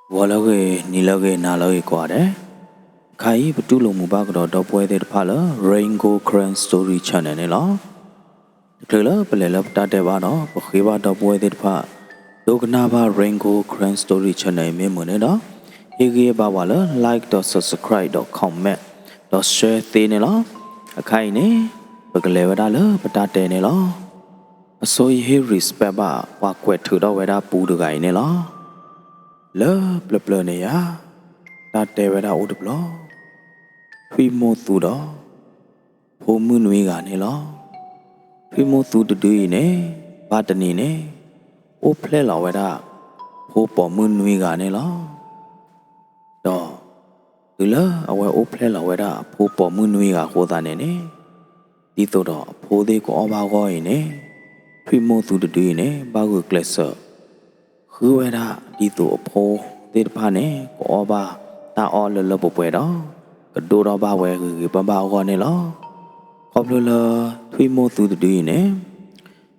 ဂီၤလၢအဂ့ၤ, နံၤလၢအဂ့ၤ, နၤလၢအဂ့ၤကိးဂၤဒဲး. အခါအံၤ ပတူၢ်လိာ်မုာ်ဘၣ်ကဒီးဒီပုၢ်ဝဲၢ်သ့ၣ်တဖၣ်လၢ Rain Gold Karen Story Channel န့ၣ်လီၤ. တချုးလၢပလဲၤလၢပတၢ်တဲဘၣ်ဒီး ပဃ့ဘၣ်ဒီပုၢ်ဝဲၢ်သ့ၣ်တဖၣ် ဒိကနၣ်ဘၣ် Rain Gold Karen Story Channel အံၤမ့ၢ်မုာ်န့ၣ်ဒီး ဟ့ၣ်ဂံၢ်ဘါပှၤလၢ like ဒီး subscribe ဒီး comment ဒီး share သ့န့ၣ်လီၤ. အခါအံၤန့ၣ် ပကလဲၤဝဲဒၣ်လၢပတၢ်တဲန့ၣ်လီၤ. အဆိယဟ့ၣ် respect ဘၣ် ပှၤကွဲးထုးထီၣ်ဝဲဒၣ်ပူတဂၤအံၤန့ၣ်လီၤ. လၢပျၢၤပျၢၤန့ၣ်ယါ, တၢ်တဲဝဲဒၣ်အိၣ်တဘျီ, ထွံၣ်မိၢ်သူဒီး ဖိမုၣ်နွံဂၤန့ၣ်လီၤ. ထွံၣ်မိၢ်သူတဒုအံၤန့ၣ် ဘၣ်တနံၤန့ၣ် အိၣ်ဖျဲၣ်လီၤဝဲဒၣ် ဖိပိာ်မုၣ်နွံဂၤန့ၣ်လီၤ. ဒီး တုၤလၢအဝဲအိၣ်ဖျဲၣ်လီၤဝဲဒၣ် ဖိပိာ်မုၣ်နွံဂၤအဃိသတးန့ၣ်န့ၣ်, ဒ်သိးဒီးအဖိသ့ၣ်ကအီၣ်ဘၣ်အဂီၢ်အံၤန့ၣ်, ထွံၣ်မိၢ်သူတဒုအံၤန့ၣ် ဘၣ်ဂုာ်ကျဲးစၢး ဃုဝဲဒၣ်ဒ်သိးအဖိသ့ၣ်တဖၣ်န့ၣ် ကအီၣ်ဘၣ်တၢ်အီၣ်လၢလၢပှဲၤပှဲၤဒီး ကဒိၣ်ထီၣ်ဘၣ်ဝဲဂ့ၤဂ့ၤဘၣ်ဘၣ်အဂီၢ်န့ၣ်လီၤ. ခီဖျိလၢထွံၣ်မိၢ်သူတဒုအံၤန့ၣ်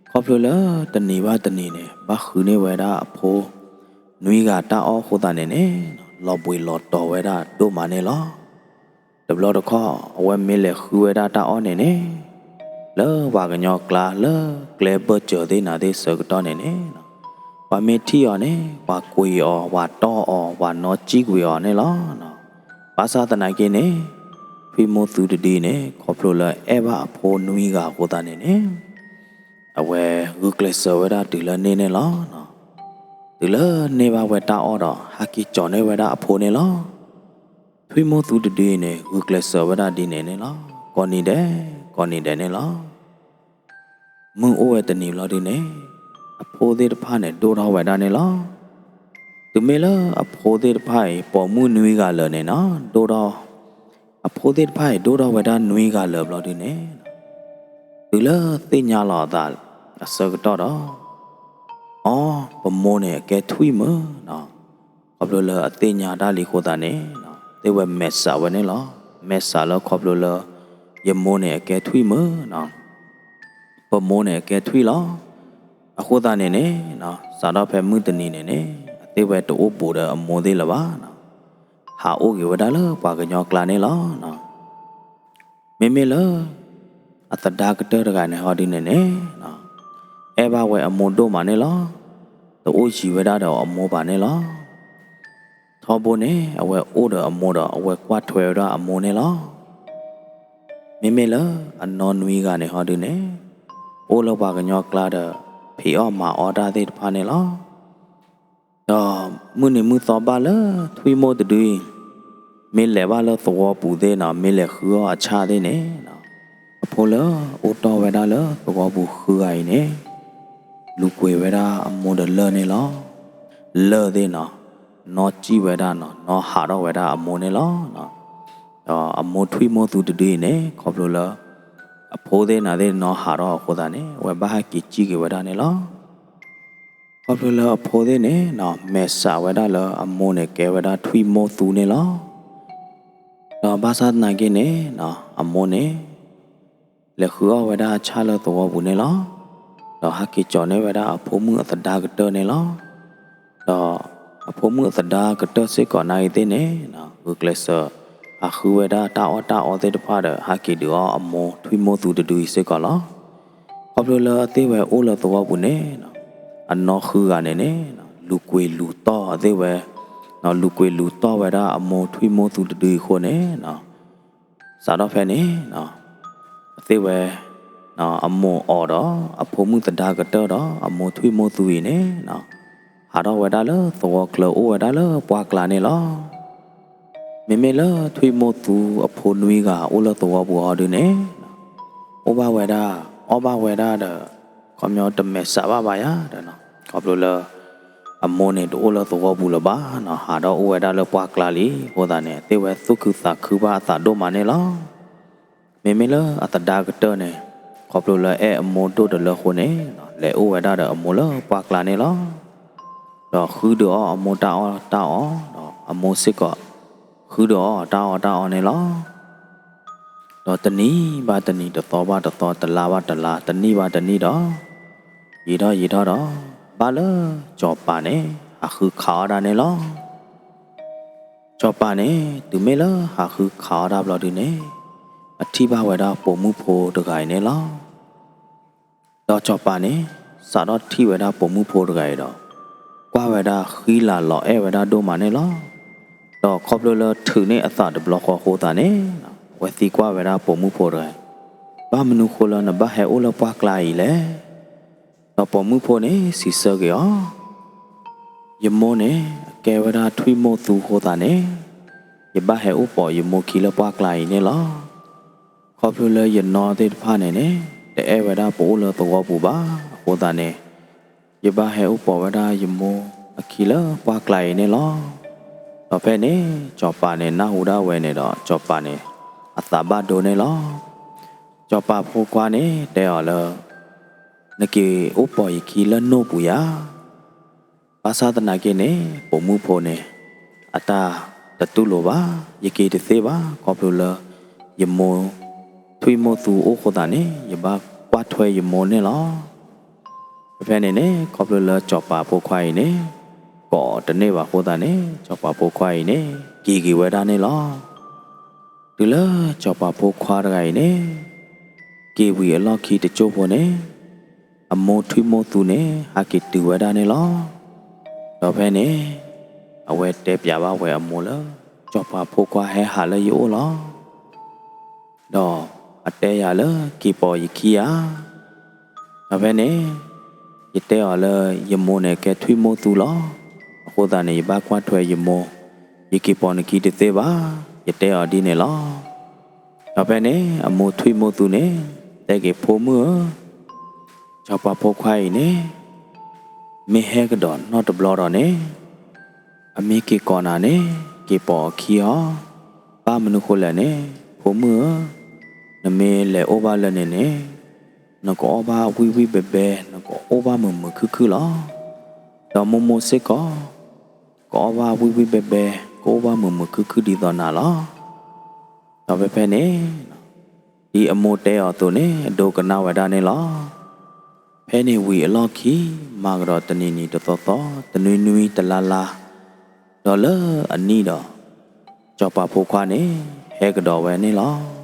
ခီဖျိလၢတနံၤဘၣ်တနံၤန့ၣ် ဘၣ်ဃုန့ၢ်ဝဲဒၣ်အဖိ နွံဂၤတၢ်အီၣ်အဃိသတးန့ၣ်န့ၣ်, လီၤဘှံးလီၤတီၤဝဲဒၣ်ဒိၣ်မးန့ၣ်လီၤ. တဘျီတခီၣ် အဝဲမ့ၢ်လဲၤဃုဝဲဒၣ်တၢ်အီၣ်န့ၣ်န့ၣ်, လၢပှၤကညီကျါလၢကျဲဘၢၣ်စၢၤသ့ၣ်နၤသ့ၣ်ဆၢကတီၢ်န့ၣ်န့ၣ်, ပှၤမ့ၢ်ထံၣ်အီၤန့ၣ် ပှၤကွံာ်အီၤ, ပှၤတီၢ်အီၤ, ပှၤနီၣ်စံၣ်ကွံာ်အီၤန့ၣ်လီၤ. ဘၣ်ဆၣ်သနာ်က့န့ၣ်, ထွံၣ်မိၢ်သူတဒုအံၤန့ၣ် ခီဖျိလၢအဲၣ်ဘၣ်အဖိနွံဂၤအဃိသတးန့ၣ်န့ၣ် အဝဲဂုာ်ကျဲးစၢးဝဲဒၣ်တုၤလၢန့ၢ်န့ၣ်လီၤ. တုၤလၢန့ၢ်ဘၣ်ဝဲတၢ်အီၣ်ဒီး ဟဲက့ၤကၠီၤန့ၢ်ဝဲဒၣ်အဖိန့ၣ်လီၤ. ထွံၣ်မိၢ်သူတဒုအံၤန့ၣ် ဂုာ်ကျဲးစၢးဝဲဒၣ်ဒ်န့ၣ်န့ၣ်လီၤ. ကိးနံၤဒဲး, ကိးနံၤဒဲးန့ၣ်လီၤ. မုၢ်အိၣ်ဝဲတနံၤဘျီဒုန့ၣ်, အဖိသ့ၣ်တဖၣ်န့ၣ် ဒိၣ်ထီၣ်ဝဲဒၣ်န့ၣ်လီၤ. တုၤမ့ၢ်လၢအဖိသ့ၣ်တဖၣ်အံၤ ပိာ်မုၣ်နွံဂၤလၢာ်န့ၣ်နီၤ, ဒိၣ်ထီၣ်, အဖိသ့ၣ်တဖၣ်အံၤ ဒိၣ်ထီၣ်ဝဲဒၣ်နွံဂၤလၢာ်ဘျီဒုန့ၣ်, တုၤလၢသ့ၣ်ညါလီၤအသးအဆၢကတီၢ်ဒီး, အီ, ပမိၢ်န့ၣ်အကဲထွံၣ်မုၣ်နီၤ. ခီဖျိလၢအသ့ၣ်ညါတၢ်လံအဃိသတးန့ၣ်, သ့ၣ်ဝဲမဲာ်ဆှးဝဲန့ၣ်လီၤ. မဲာ်ဆှးလၢခီဖျိလၢ ယမိၢ်န့ၣ်အကဲထွံၣ်မုၣ်နီၤ, ပမိၢ်န့ၣ်အကဲထွံၣ်လီၤ. အဃိသတးန့ၣ်န့ၣ်, စးထီၣ်ဖဲမုၢ်တနံၤန့ၣ်န့ၣ်, အသ့ၣ်ဝဲတအိၣ်ဘူးဒီးအမိၢ်သ့ၣ်လၢၤဘၣ်. ဟးအိၣ်က့ၤဝဲဒၣ်လၢပှၤကညီကျါန့ၣ်လီၤ. မ့မ့ၢ်လၢ အသဒါကတၢၢ်တဂၤန့ၣ်ဟီဒုန့ၣ်န့ၣ်, အဲၣ်ဘၣ်ဝဲအမိၢ်ဒိၣ်မးန့ၣ်လီၤ. တအိၣ်ယံၤဝဲဒၣ်ဒီးအမိၢ်ဘၣ်န့ၣ်လီၤ. ထီဘိန့ၣ် အဝဲအိၣ်ဒီးအမိၢ်ဒီး အဝဲကွၢ်ထွဲဝဲဒၣ်အမိၢ်န့ၣ်လီၤ. မ့မ့ၢ်လၢအနီၢ်နွံဂၤန့ၣ်ဟီဒုန့ၣ်, အိၣ်လၢပှၤကညီကျါဒီး ဖံးအီၣ်မၤအီၣ်တၢ်သ့ၣ်တဖၣ်န့ၣ်လီၤ. ဒီးမုၢ်နံၤမုၢ်သီဘၣ်လၢထွံၣ်မိၢ်တဒုအံၤ, မ့ၢ်လဲၤဘၣ်လၢသဝီပူၤသ့ၣ်နီၤ, မ့ၢ်လဲၤဃုအီၣ်အဆၣ်သ့ၣ်န့ၣ်, အဖိလၢအိၣ်တီၢ်ဝဲဒၣ်လၢသဝီပူၤဃုဂၤအံၤန့ၣ်, လူၤကွံာ်ဝဲဒၣ်အမိၢ်ဒီးလၢၢ်န့ၣ်လီၤ. လၢၢ်သ့ၣ်နီၤ, နီၢ်စံၣ်ဝဲဒၣ်နီၤ, နီၢ်ဟးထီၣ်ဝဲဒၣ်အမိၢ်န့ၣ်လီၤ. ဒီးအမိၢ်ထွံၣ်မိၢ်သူတဒုအံၤန့ၣ် ခီဖျိလၢ အဖိသ့ၣ်နၤသ့ၣ်နီၢ်ဟးထီၣ်အဃိသတးန့ၣ် အဝဲဘၣ်ဟဲက့ၤစံၣ်က့ၤဝဲဒၣ်န့ၣ်လီၤ. ခီဖျိလၢအဖိသ့ၣ်န့ၣ်နီၤ မဲာ်ဆှးဝဲဒၣ်လၢအမိၢ်န့ၣ်ကဲဝဲဒၣ်ထွံၣ်မိၢ်သူန့ၣ်လီၤ. ဒီးဘၣ်ဆၣ်သနာ်က့န့ၣ်နီၤ အမိၢ်န့ၣ် လဲၤဃုအီၣ်ဝဲဒၣ်အဆၣ်လၢသဝီပူၤန့ၣ်လီၤ. ဒီးဟဲက့ၤကၠီၤန့ၢ်ဝဲဒၣ်အဖိမုၣ်အသဒါကတၢၢ်န့ၣ်လီၤ. ဒီးအဖိမုၣ်အသဒါကတၢၢ်စ့ၢ်ကီးနာ်ဂ့ၤသ့ၣ်န့ၣ်နီၤ ဂုာ်ကျဲးစၢး ဟးဃုဝဲဒၣ်တၢ်အီၣ်တၢ်အီသ့ၣ်တဖၣ်ဒီး ဟဲက့ၤဒုးအီၣ်အမိၢ်ထွံၣ်မိၢ်သူတဒုအံၤစ့ၢ်ကီးလီၤ. ခီဖျိလၢအသ့ၣ်ဝဲအိၣ်လၢသဝီပူၤန့ၣ်နီၤ အနီၢ်ဃုဂၤန့ၣ်န့ၣ်နီၤ လူၤကွံာ်လူၤတီၢ်အသ့ၣ်ဝဲ နီၤ လူၤကွံာ်လူၤတီၢ်ဝဲဒၣ်အမိၢ်ထွံၣ်မိၢ်သူတဒုအံၤအဃိန့ၣ်နီၤ စးထီၣ်ဖဲန့ၣ်နီၤ အသ့ၣ်ဝဲ အမိၢ်အီၤဒီး အဖိမုၣ်သဒါကတၢၢ်ဒီး အမိၢ်ထွံၣ်မိၢ်သူအံၤန့ၣ်နီၤ ဟးထီၣ်ဝဲဒၣ်လၢသဝီချၢအိၣ်ဝဲဒၣ်လၢပှၢ်ကျါန့ၣ်လီၤ. မ့မ့ၢ်လၢထွံၣ်မိၢ်သူအဖိနွံဂၤအိၣ်လၢသဝီပူၤဟီဒုန့ၣ် အိၣ်ဘၣ်ဝဲဒၣ် အီၣ်ဘၣ်ဝဲဒၣ်ဒီး ခီပညီတမဲာ်ဆှးဘၣ်ဘၣ်ယါဒီးနီၤ ခီဖျိလၢ အမိၢ်န့ၣ်တအိၣ်လၢသဝီပူၤလၢၤဘၣ်နီၤ ဟးဒီးအိၣ်ဝဲဒၣ်လၢပှၢ်ကျါလံအဃိသတးန့ၣ် အသ့ၣ်ဝဲသူၣ်ခုသးခုဘၣ်အသးဒိၣ်မးန့ၣ်လီၤ. မ့မ့ၢ်လၢအသဒါကတၢၢ်န့ၣ် ခီဖျိလၢအဲၣ်အမိၢ်ဒိၣ်တလၢအဃိန့ၣ် လဲၤအိၣ်ဝဲဒၣ်ဒီးအမိၢ်လၢပှၢ်ကျါန့ၣ်လီၤ. ဒီးဃုဒုးအီၣ်အမိၢ်တၢ်အီၣ်တၢ်အီ ဒီးအမိၢ်စ့ၢ်ကီး ဃုဒုးအီၣ်အတၢ်အီၣ်တၢ်အီန့ၣ်လီၤ. ဒီးတနံၤဘၣ်တနံၤ တသီဘၣ်တသီ တလါဘၣ်တလါ တနံၣ်ဘၣ်တနံၣ်ဒီး ယံာ်ထီၣ်ယံာ်ထီၣ်ဒီး ဘၣ်လၢစီၤပၤန့ၣ် ဟးဃုခးအီၣ်ဒၣ်န့ၣ်လီၤ. စီၤပၤန့ၣ် တုၤမ့ၢ်လၢဟးဃုခးအီၣ်တၢ်ဘျီဒုန့ၣ် အထံၣ်ဘၣ်ဝဲဒၣ်ပိာ်မုၣ်ဖိတဂၤအံၤန့ၣ်လီၤ. ဒီးစီၤပၤန့ၣ် စးထီၣ်ထံၣ်ဝဲဒၣ်ပိာ်မုၣ်ဖိတဂၤအံၤဒီး ကွၢ်ဝဲဒၣ်ဃံလၤလီၤအဲၣ်ဝဲဒၣ်ဒိၣ်မးန့ၣ်လီၤ. ဒီးခီဖျိလၢထုးန့ၢ်အသးတဘျီဃီအဃိသတးန့ၣ် အဝဲသံကွၢ်ဝဲဒၣ်ပိာ်မုၣ်ဖိတဂၤအံၤ, ဘၣ်မနုၤဃိလၢနဘၣ်ဟဲအိၣ်လၢပှၢ်ကျါအံၤလဲၣ်. ဒီးပိာ်မုၣ်ဖိန့ၣ်စံးဆၢက့ၤအီၤ, ယမိၢ်န့ၣ် အကဲဝဲဒၣ်ထွံၣ်မိၢ်သူအဃိသတးန့ၣ် ယဘၣ်ဟဲအိၣ်ပိာ်ယမိၢ်ခံလၢပှၢ်ကျါအံၤန့ၣ်လီၤ. ခီဖျိလၢယနီၢ်သ့ၣ်တဖၣ်န့ၣ်န့ၣ် တအဲၣ်ဝဲဒၣ်ပအိၣ်လၢသဝီပူၤဘၣ်အဃိသတးန့ၣ် ယဘၣ်ဟဲအိၣ်ပိာ်ဝဲဒၣ်ယမိၢ်အခံလၢပှၢ်ကျါအံၤန့ၣ်လီၤ. ဒီးဖဲန့ၣ် စီၤပၤန့ၣ်နၢ်ဟူဒၣ်ဝဲန့ၣ်ဒီး စီၤပၤန့ၣ် အသးဘၣ်ဒိန့ၣ်လီၤ. စီၤပၤဖိခွါန့ၣ်တဲအီၤလၢ နက့ၤအိၣ်ပိာ်ယခံလၢနိၣ်ပူၤယၤ ဘၣ်ဆၣ်သနာ်က့န့ၣ် ပိာ်မုၣ်ဖိန့ၣ် အတၢ်တတူၢ်လိာ်ဘၣ်, ယက့ၤတသ့ဘၣ်, ခီဖျိလၢ ယမိၢ်ထွံၣ်မိၢ်သူအိၣ်ဃိသတးန့ၣ် ယဘၣ်ကွၢ်ထွဲယမိၢ်န့ၣ်လီၤ. ဖဲန့ၣ်န့ၣ် ခီဖျိလၢစီၤပၤဖိခွါအံၤန့ၣ် ကိးတန့ၢ်ဘၣ်အဃိသတးန့ၣ် စီၤပၤဖိခွါအံၤန့ၣ် က့ၤက့ၤဝဲဒၣ်န့ၣ်လီၤ. တုၤလၢစီၤပၤဖိခွါတဂၤအံၤန့ၣ် က့ၤဝံၤအလီၢ်ခံတစိၢ်ဖိန့ၣ် အမိၢ်ထွံၣ်မိၢ်သူန့ၣ် ဟးက့ၤတုၤဝဲဒၣ်န့ၣ်လီၤ. ဒီးဖဲန့ၣ် အဝဲတဲပျးဘၣ်ဝဲအမိၢ်လၢ စီၤပၤဖိခွါဟဲဟးလၢယအိၣ်လီၤ. ဒီးအတဲယၤလၢက့ၤပိာ်ယခံဧါ. ဒီးဖဲန့ၣ် ယတဲအီၤလၢယမိၢ်န့ၣ်ကဲထွံၣ်မိၢ်သူလီၤ. အဃိသတးန့ၣ် ယဘၣ်ကွၢ်ထွဲယမိၢ်, ယက့ၤပိာ်နခံတသ့ဘၣ်, ယတဲအီၤဒ်န့ၣ်လီၤ. ဒီးဖဲန့ၣ် အမိၢ်ထွံၣ်မိၢ်သူန့ၣ် တဲက့ၤဖိမုၣ်ဧၢ, စီၤပၤဖိခွါအံၤန့ၣ် မ့ၢ်ဟဲကဒီးနီတဘျီဒီးန့ၣ် အမ့ၢ်က့ၤကိးနၤန့ၣ် က့ၤပိာ်အခံအီၤ, ဘၣ်မနုၤဃိလဲၣ်န့ၣ် ဖိမုၣ်ဧၢ, နမ့ၢ်လဲၤအိၣ်ဘၣ်လၢန့ၣ်န့ၣ် နကအီၣ်ဘၣ်ဝံၣ်ဝံၣ်ဘဲဘဲ, နကအီၣ်ဘၣ်မုာ်မုာ်ခုၣ်ခုၣ်လီၤ. ဒီးမိၢ်မိၢ်စ့ၢ်ကီး ကအီၣ်ဘၣ်ဝံၣ်ဝံၣ်ဘဲဘဲ, ကအိၣ်ဘၣ်မုာ်မုာ်ခုၣ်ခုၣ်ဒ်သိးနၤလီၤ. ဒီးဖဲဖဲန့ၣ် ဒ်အမိၢ်တဲအီၤအသိးန့ၣ် အဒိကနၣ်ဝဲဒၣ်န့ၣ်လီၤ. ဖဲန့ၣ်ဝံၤအလီၢ်ခံ မၤကဒီးတနံၤနံၤတသီသီ, တနွံနွံတလါလါ, ဒီးလၢအနံၣ်ဒီး စီၤပၤဖိခွါန့ၣ် ဟဲကဒီးဝဲန့ၣ်လီၤ.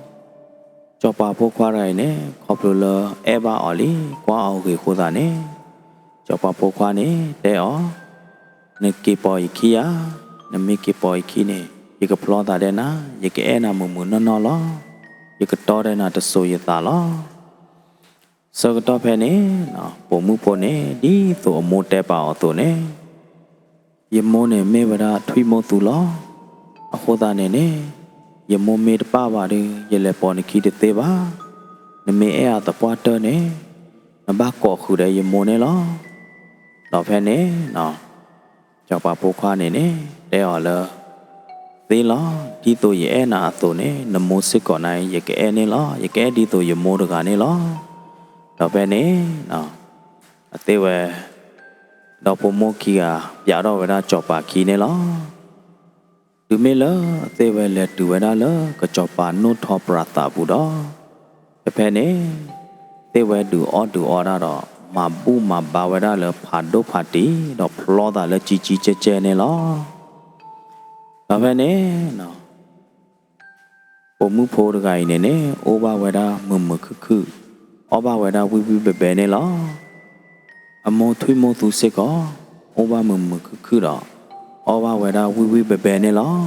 စီၤပၤဖိခွါတဂၤအံၤန့ၣ် ခီဖျိလၢအဲၣ်ဘၣ်အီၤလံ ကွၢ်အီၤဂ့ၤအဃိသတးန့ၣ် စီၤပၤဖိခွါန့ၣ်တဲအီၤ, နက့ၤပိာ်ယခံဧါ, နမ့ၢ်က့ၤပိာ်ယခံန့ၣ် ယကဖျီသးဒဲးနၤ, ယကအဲၣ်နၤမုာ်မုာ်နီၢ်နီၢ်လီၤ. ယကတီဒီးနၤတစိၤယသးလီၤ. ဆၢကတီၢ်ဖဲန့ၣ် ပိာ်မုၣ်ဖိန့ၣ် ဒ်သိးအမိၢ်တဲပာ်အီၤအသိးန့ၣ် ယမိၢ်န့ၣ်မ့ၢ်ဝဲဒၣ်ထွံၣ်မိၢ်သူလီၤ. အဃိသတးန့ၣ်န့ၣ် ယမိၢ်မ့ၢ်တပၣ်ဘၣ်ဒီး ယလဲၤပိာ်နခံတသ့ဘၣ်. နမ့ၢ်အဲၣ်အသပှၢ်တၢၢ်န့ၣ် နဘၣ်ကိးဃုာ်ဒီးယမိၢ်န့ၣ်လီၤ. ဒီးဖဲန့ၣ် စီၤပၤဖိခွါန့ၣ်န့ၣ် တဲအီၤလၢ သ့လီၤ, ဒ်သိးယအဲၣ်နၤအသိးန့ၣ် နမိၢ်စ့ၢ်ကီးနၤ ယကအဲၣ်န့ၣ်လီၤ. ယကအဲၣ်ဒ်သိးယမိၢ်တဂၤန့ၣ်လီၤ. ဒီးဖဲန့ၣ် အသ့ဝဲ ဒီးဖိမိၢ်ခံဂၤ ပျးထီၣ်ဝဲဒၣ်စီၤပၤခံန့ၣ်လီၤ. တုၤမ့ၢ်လၢအသ့ဝဲလဲၤတုၤဝဲဒၣ်လၢ ကစီၤပၤနိၣ်ထီပြးသးပူၤဒီး ဖဲဖဲန့ၣ် သ့ဝဲဒုးအီၣ်ဒုးအီတၢ်ဒီး မၤဘူၣ်မၤဘါဝဲဒၣ်လၢဖးဒိၣ်ဖးတံၢ် ဒီးဖျီသးလၢကၠံကၠံကၠဲကၠဲန့ၣ်လီၤ. ဒီးဖဲန့ၣ် ပိာ်မုၣ်ဖိတဂၤအံၤန့ၣ်န့ၣ် အိၣ်ဘၣ်ဝဲဒၣ်မုာ်မုာ်ခုၣ်ခုၣ်, အီၣ်ဘၣ်ဝဲဒၣ်ဝံၣ်ဝံၣ်ဘဲဘဲန့ၣ်လီၤ. အမိၢ်ထွံၣ်မိၢ်သူစ့ၢ်ကီး အိၣ်ဘၣ်မုာ်မုာ်ခုၣ်ခုၣ်ဒီး အီၣ်ဘၣ်ဝဲဒၣ်ဝံၣ်ဝံၣ်ဘဲဘဲန့ၣ်လီၤ.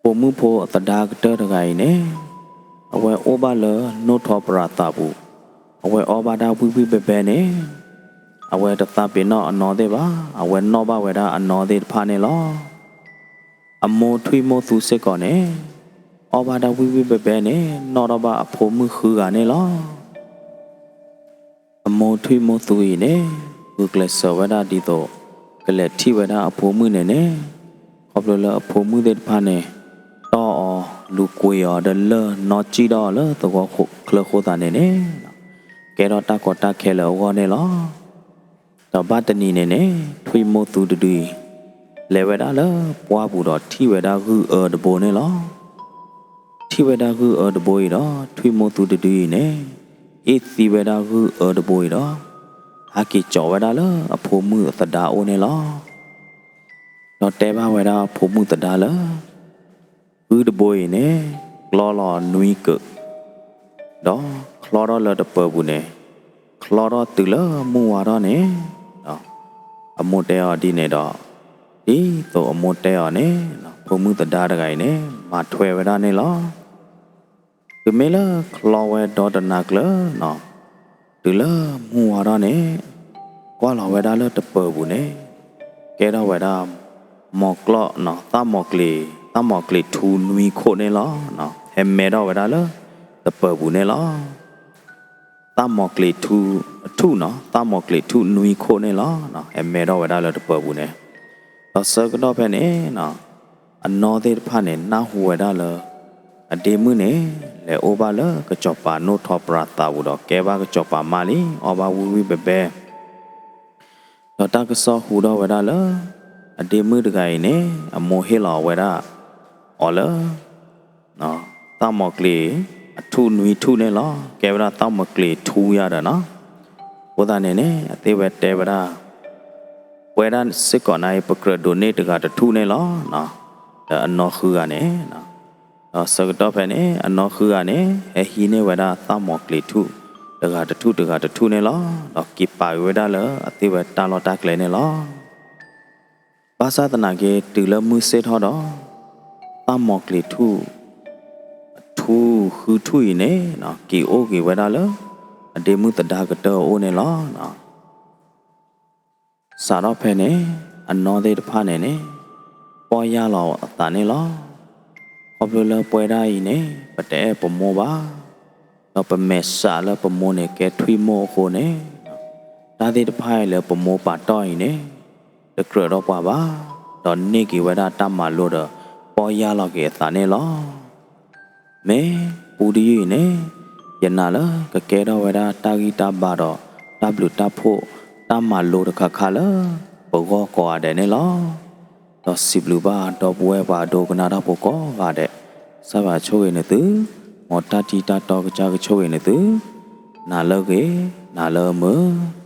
ပိာ်မုၣ်ဖိအသဒါကတၢၢ်တဂၤအံၤန့ၣ် အဝဲအိၣ်ဘၣ်လၢနိၣ်ထီပြးသးပူၤ, အဝဲအီၣ်ဘၣ်ဒၣ်ဝံၣ်ဝံၣ်ဘဲဘဲန့ၣ် အဝဲတသးပ့ၤနီၣ်အနီၢ်သ့ၣ်ဘၣ်, အဝဲနီၣ်ဘၣ်ဝဲဒၣ်အနီၢ်သ့ၣ်တဖၣ်န့ၣ်လီၤ. အမိၢ်ထွံၣ်မိၢ်သူစ့ၢ်ကီးန့ၣ် အီၣ်ဘၣ်ဒၣ်ဝံၣ်ဝံၣ်ဘဲဘဲန့ၣ် နီၣ်ထီၣ်ဘၣ်အဖိမုၣ်ဃုဂၤန့ၣ်လီၤ. အမိၢ်ထွံၣ်မိၢ်သူအံၤန့ၣ် ဂုာ်ကျဲးစၢးဝဲဒၣ်ဒ်သိး ကလဲၤထံၣ်ဝဲဒၣ်အဖိမုၣ်န့ၣ်န့ၣ် ခီဖျိလၢအဖိမုၣ်သ့ၣ်တဖၣ်န့ၣ် တီၢ်အီၤလူၤကွံာ်အီၤဒီးလၢၢ်နီၢ်ကံၣ်ထီၣ်အီၤလၢသဝီချၢအဃိသတးန့ၣ်န့ၣ် ကဲထီၣ်တၢ်ကီတၢ်ခဲလၢအဂီၢ်န့ၣ်လီၤ. ဒီးဘၣ်တနံၤန့ၣ်န့ၣ် ထွံၣ်မိၢ်သူတဒုအံၤ လဲၤဝဲဒၣ်လၢပှၢ်ပူၤဒီးထံၣ်ဝဲဒၣ်ဂုၢ်အၢတဘိန့ၣ်လီၤ. ထံၣ်ဝဲဒၣ်ဂုၢ်အၢတဘိအံၤဒီး ထွံၣ်မိၢ်သူတဒုအံၤန့ၣ် အ့ၣ်သံဝဲဒၣ်ဂုၢ်အၢတဘိအံၤဒီး ဟးက့ၤကၠီးဝဲဒၣ်လၢအဖိမုၣ်အသဒါအိၣ်န့ၣ်လီၤ. ဒီးတဲဘၣ်ဝဲဒၣ်ဖိမုၣ်သဒါလၢ ဂုၢ်တဘိအံၤန့ၣ် ကျီလီၤနွံကၢး, ဒီးချီထီၣ်လၢတပၢၤပူၤန့ၣ် ချီထီၣ်တုၤလၢမုၢ်ဝါထီၣ်န့ၣ်, အမိၢ်တဲအီၤဒ်န့ၣ်ဒီး, ဒ်သိးအမိၢ်တဲအီၤန့ၣ် ဖိမုၣ်သဒါတဂၤအံၤန့ၣ် မၤထွဲဝဲဒၣ်န့ၣ်လီၤ. တုၤမ့ၢ်လၢချီဝဲဒီတနၤကျၢၤန့ၣ်, တုၤလၢမုၢ်ဝါထီၣ်န့ၣ် ကွၢ်လီၤဝဲဒၣ်လၢတပၢၤပူၤန့ၣ် ကဲထီၣ်ဝဲဒၣ် မီၤကျီၣ်န့ၣ် သၣ်မီၤကျ့ၤ, သၣ်မီၤကျ့ၤထူနွံခိၣ်န့ၣ်လီၤ. ဟဲမဲထီၣ်ဝဲဒၣ်လၢတပၢၤပူၤန့ၣ်လီၤ. သၣ်မီၤကျ့ၤထူအထူၣ်န့ၣ်, သၣ်မီၤကျ့ၤထူနွံခိၣ်န့ၣ်လီၤ. ဟဲမဲထီၣ်ဝဲဒၣ်လၢတပၢၤပူၤန့ၣ်, ဒီးဆၢကတီၢ်ဖဲန့ၣ် အနီၢ်သ့ၣ်တဖၣ်န့ၣ် နၢ်ဟူဝဲဒၣ်လၢ အဒ့မုၣ်န့ၣ် လဲၤအိၣ်ဘၣ်လၢကစီၤပၤနိၣ်ထီၣ်ပြးသးပူၤဒီး ကဲဘၣ်ကစီၤပၤမါလံ, အီၣ်ဘၣ်ဝံၣ်ဝံၣ်ဘဲဘဲ, ဒီးတၢ်ကစီၣ်ဟူထီၣ်ဝဲဒၣ်လၢ အဒ့မုၣ်တဂၤအံၤန့ၣ် အမိၢ်ဟ့ၣ်လီၤဝဲဒၣ်အီၤလၢ သၣ်မီၤကျ့ၤအထူၣ်နွံထူၣ်န့ၣ်လီၤ. ကဲဝဲဒၣ်သၣ်မီၤကျ့ၤထူယၤဒီးန့ၣ်, အဃိသတးန့ၣ်န့ၣ် အသ့ၣ်ဝဲတဲဝဲဒၣ် ပဝဲဒၣ်စ့ၢ်ကီးနၤအံၤ ပကြၢးဒိးန့ၢ်တဂၤတထူၣ်န့ၣ်လီၤ. ဒီးအနီၢ်ဃုဂၤန့ၣ်, ဒီးဆၢကတီၢ်ဖဲန့ၣ် အနီၢ်ဃုဂၤန့ၣ် ဟဲဟံးန့ၢ်ဝဲဒၣ်သၣ်မီၤကျ့ၤထူၣ် တဂၤတထူၣ်တဂၤတထူၣ်န့ၣ်လီၤ. ဒီးက့ၤပာ်က့ၤဝဲဒၣ်လၢအသ့ၣ်ဝဲတၢ်လီၢ်တၢ်ကျဲန့ၣ်လီၤ. ဘၣ်ဆၣ်သနာ်က့ တုၤလၢမုၢ်ဆ့ၣ်ထီၣ်ဒီး သၣ်မီၤကျ့ၤထူၣ် အထူၣ်ဃုထူၣ်အံၤန့ၣ် က့ၤအိၣ်က့ၤဝဲဒၣ်လၢ အဒ့မုၣ်သဒါကတၢၢ်အအိၣ်န့ၣ်လီၤ. စးထီၣ်ဖဲန့ၣ် အနီၢ်သ့ၣ်တဖၣ်န့ၣ်န့ၣ် ပီၢ်ယၢ်လီၤအသးန့ၣ်လီၤ. ခီဖျိလၢပဝဲဒၣ်အံၤန့ၣ် ပတအဲၣ်ပမိၢ်ဘၣ်, ဒီးပမဲာ်ဆှးလၢပမိၢ်န့ၣ်ကဲထွံၣ်မိၢ်အဃိန့ၣ်, တၢ်သ့ၣ်တဖၣ်အံၤလၢပမိၢ်ပာ်တီၢ်အံၤန့ၣ် တကြၢးဒီးပှၤဘၣ်, ဒီးန့ၢ်က့ၤဝဲဒၣ်တၢ်မၤလိဒီး ပီၢ်ယၢ်လီၤက့ၤအသးန့ၣ်လီၤ. မ့ၢ်ပူတယုၢ်အံၤန့ၣ် ယနာ်လၢကကဲထီၣ်ဝဲဒၣ်တၢ်ဂံၢ်တၢ်ဘါဒီး တၢ်ဘျုးတၢ်ဖှိၣ် တၢ်မၤလိတခါခါလၢ ပဂီၢ်ကိးဂၤဒဲးန့ၣ်လီၤ. ဒီးစံးဘျုးဘၣ်ဒီပုၢ်ဝဲၢ်ပှၤဒိကနၣ်တၢ်ဖိကိးဂၤဒဲး, ကစၢ်ယွၤဆိၣ်ဂ့ၤနသု, မ်တၢ်ထံတၢ်တီကစၢ်ကဆိၣ်ဂ့ၤနသု, နၤလၢအဂ့ၤ, နၤလၢအမုာ်.